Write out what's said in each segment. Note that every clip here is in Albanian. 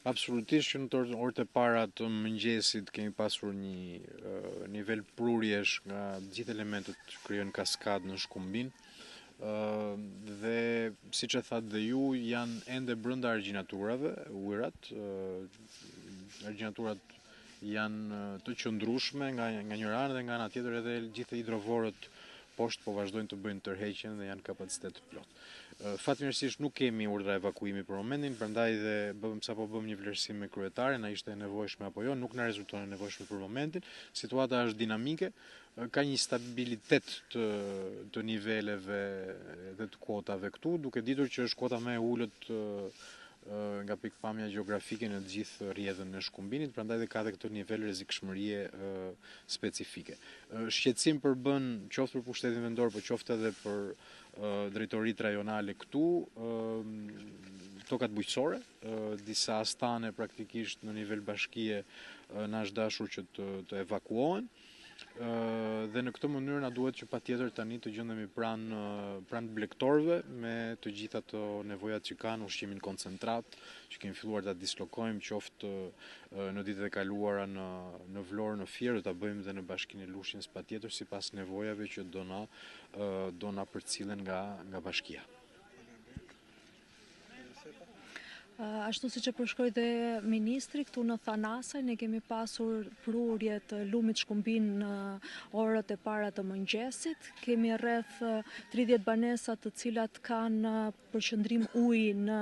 Absolutisht që në orët e para të mëngjesit kemi pasur një nivel prurjesh nga të gjithë elementët që krijojnë kaskadë në Shkumbin. Dhe siç e thatë dhe ju, janë ende brenda argjinaturave, ujërat, argjinaturat janë të qëndrueshme nga nga njëra anë dhe nga ana tjetër edhe gjithë hidrovorët poshtë po vazhdojnë të bëjnë tërheqjen dhe janë kapacitet të plotë. Fatmirësisht nuk kemi urdhra evakuimi për momentin, prandaj dhe bëmë sapo bëmë një vlerësim me kryetarin, a ishte e nevojshme apo jo, nuk na rezulton e nevojshme për momentin. Situata është dinamike, ka një stabilitet të të niveleve dhe të kuotave këtu, duke ditur që është kuota më e ulët nga pikëpamja gjeografike në të gjithë rrjedhën e Shkumbinit, prandaj dhe ka dhe këtë nivel rrezikshmërie specifike. Shqetësim përbën qoftë për pushtetin vendor, por qoftë edhe për drejtoritë rajonale këtu, tokat bujqësore, disa stane praktikisht në nivel bashkie na është dashur që të, të evakuohen dhe në këtë mënyrë na duhet që patjetër tani të gjendemi pranë pranë blegtorëve me të gjitha ato nevojat që kanë, ushqimin koncentrat që kemi filluar ta dislokojmë qoftë në ditët e kaluara në në Vlorë, në Fier, do ta bëjmë dhe në Bashkinë e Lushnjës patjetër sipas nevojave që do na do na përcillen nga nga bashkia. Ashtu siç e përshkroi dhe ministri, këtu në Thanasaj ne kemi pasur prurje të lumit Shkumbin në orët e para të mëngjesit. Kemi rreth 30 banesa të cilat kanë përqendrim uji në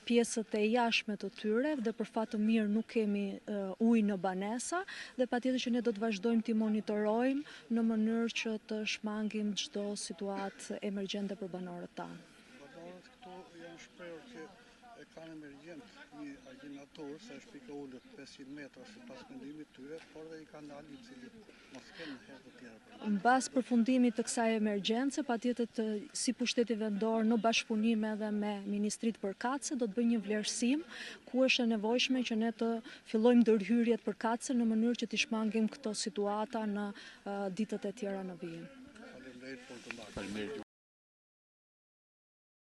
pjesët e jashtme të tyre dhe për fat të mirë nuk kemi ujë në banesa dhe patjetër që ne do të vazhdojmë t'i monitorojmë në mënyrë që të shmangim çdo situatë emergjente për banorët tanë. Banorët këtu janë shprehur që e kanë emergjent një argjinaturë, se është pikë e ulët 500 metra sipas mendimit tyre, por dhe një kanal i cili mos kenë herë të tjera. Mbas përfundimit të kësaj emergjence, patjetër si pushteti vendor në bashkëpunim edhe me ministritë përkatëse do të bëjë një vlerësim ku është e nevojshme që ne të Fillojmë ndërhyrjet përkatëse në mënyrë që t'i shmangim këto situata në ditët e tjera në vijim. Faleminderit, punë të mbarë.